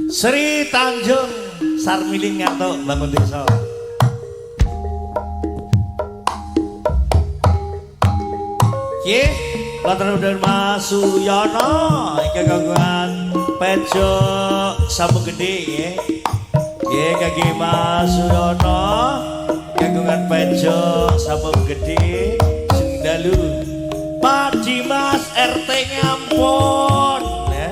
Sri Tanjung Sarmilin Ngantuk Bangun Desa. Nggih, wonten Mas Suyono ingkang kagungan pejo Sambung Gedhe nggih. Nggih kangge Mas Suyono kagungan pejo Sambung Gedhe sing dalu. Pak Dimas RT Ngampon ya.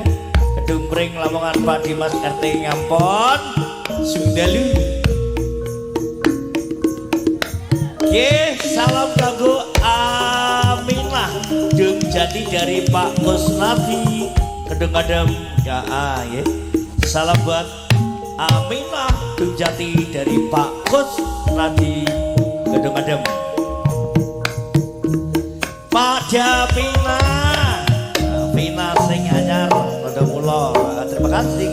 Kedung Pring Lamongan Pak Dimas RT Ngampon sing dalu. Nggih, salam kanggo Aminah Dung Jati dari Pak Kusnadi Kedung Adem ya nggih. Salam buat Aminah Dung Jati dari Pak Kusnadi Kedung Adem. Pak Japina, Pina sing anyar Rondo Mula. Terima kasih.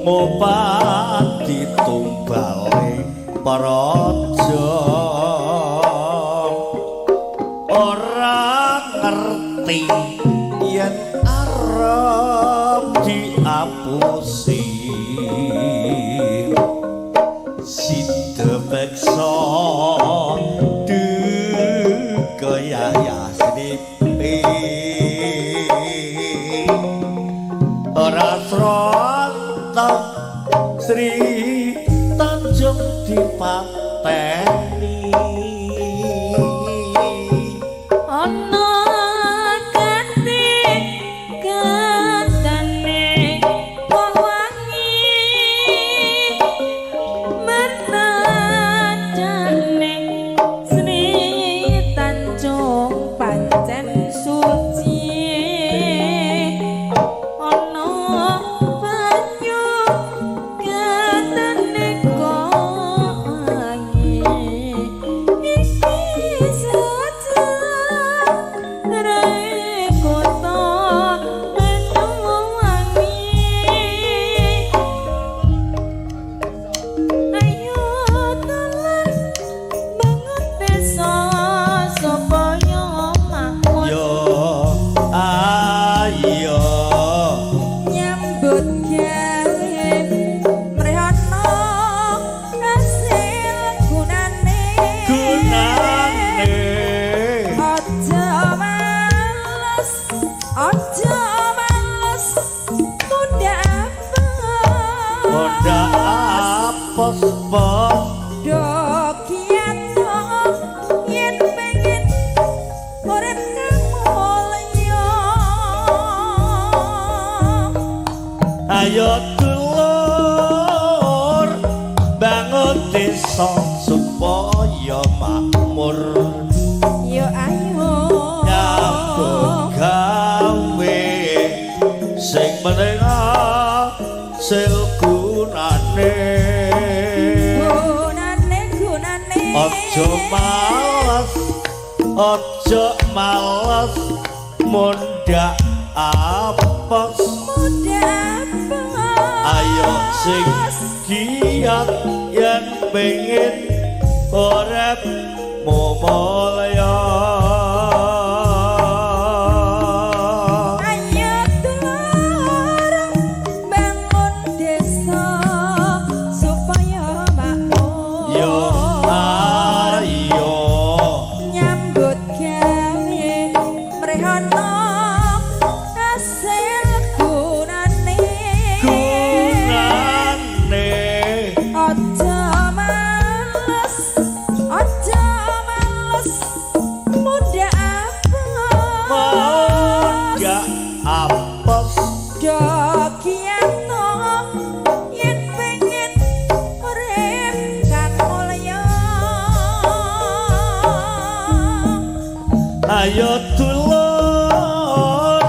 Ngopati tumbale praja ora ngerti yen arep diapusi. Sida peksa duka yaya sripi ora sronto Sri Tanjung dipateni. Ana gati gatane wong wangi mernadane Sri Tanjung pancen suci. Ana banyu gatane kok wangi iki saja kota Banyuwangi. Ayo teles bangun desa supaya makmur. Yo ayo Nyambut gawe mrehana hasil gunane. Gunane. Aja males, aja males tunda apes. Honda apes pos. Do kiato yen pengen urip kamulya. Ayo dulur bangun desa supaya makmur. Yo ayo Nyambut gawe sing penting hasil gunane. Gunane gunane. Aja males, aja males, mundhak apes. Mundhak apes. Ayo sing giat yen pengen urip mulya. Ayo dulur bangun desa supaya makmur. Yo ayo. Nyambut gawe mrehana hasil gunane. Gunane. Aja males, aja males, mundhak apes. Mundhak apes. Do giato yen pengen urip kang mulya. Ayo dulur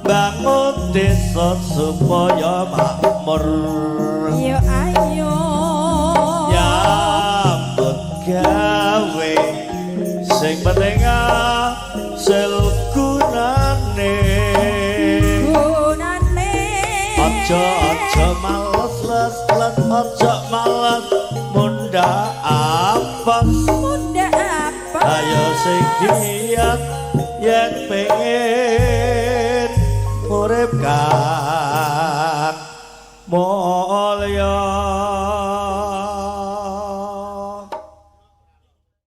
bangun desa supaya makmur. Yo ayo. Nyambut gawe sing penting asil gunane. Gunane. Aja aja males les les, aja males, mundhak apes. Mundhak apes. Ayo sing giat yen pengen urip kang mulya.